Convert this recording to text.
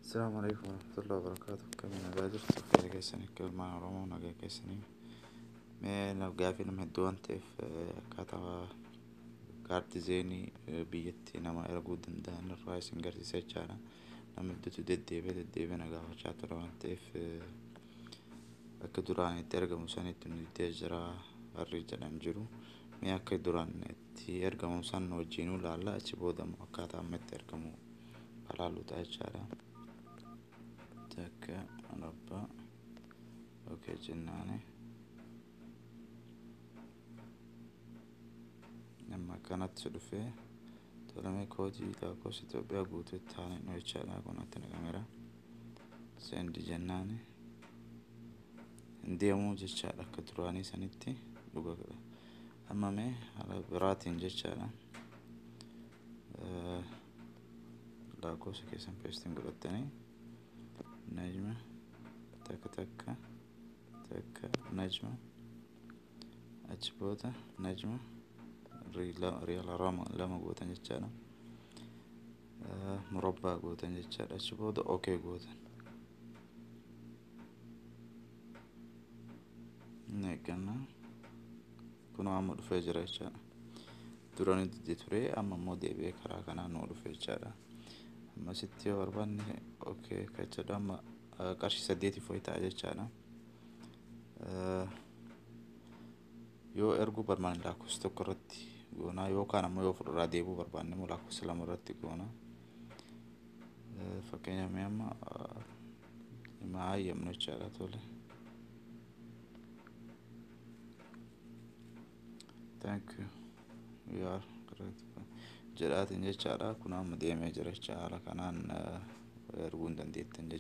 Assalamu alaikum warahmatullahi wabarakatuh. Akkamiin nagaa jirtu? Fayyaa keessanii akka ilmaan Oromoo nagaa keessanii. Mee gaaffii nama hedduu waan ta'eef, akkaataa kaardii zeenii biyyatti nama erguu danda'an irraa isin garsiisa jechaadha. Nama hedduutu deddeebi'ee deddeebi'ee na gaafachaa ture waan ta'eef, akka duraan itti ergamu sanitti nu diddee jira warri jedhan jiru. Mee akka duraan itti ergamu san wajjinuu ilaalla, achi booda immoo akkaataa amma itti ergamu ilaallu ta'a jechaadha. Takka rabbaa okay jennaani. Amma akkanatti dhufee tolamee koodii lakkoofsa Itoophiyaa guutuutti haala nu jechaadha. Kun natti naqameera. Send jennaani. Hin deemuu jechaadha akka duraanii sanitti dhuga. Amma mee haala biraatiin jechaadha. Lakkoofsa keessan peestiin godhattanii najma takka takka takka najma, achi booda najma riyaala lama gootan jechaadha. Murabbaa gootan jechaadha. Achi booda okee gootan. Inni eeggannaa kunoo amma dhufee jira jechaadha. Duraan didee ture, amma immoo deebi'ee karaa kanaan nuu dhufe jechaadha. Ammasitti yoo barbaanne okee kan jedhu amma qarshii 8 wayi ta'a jechaadha. Yoo erguu barbaanne lakkoofsa 1 irratti goona, yookaan ammoo yoo ofirraa deebi'uu barbaanne immoo lakkoofsa 2 irratti goona. Fakkeenyaaf mee amma hima hayyamnu jechaadha tole. Thank you. You are correct. Jedhaatiin jechaadha. Kun amma deemee jira jecha, haala kanaan erguu hin dandeettan jecha.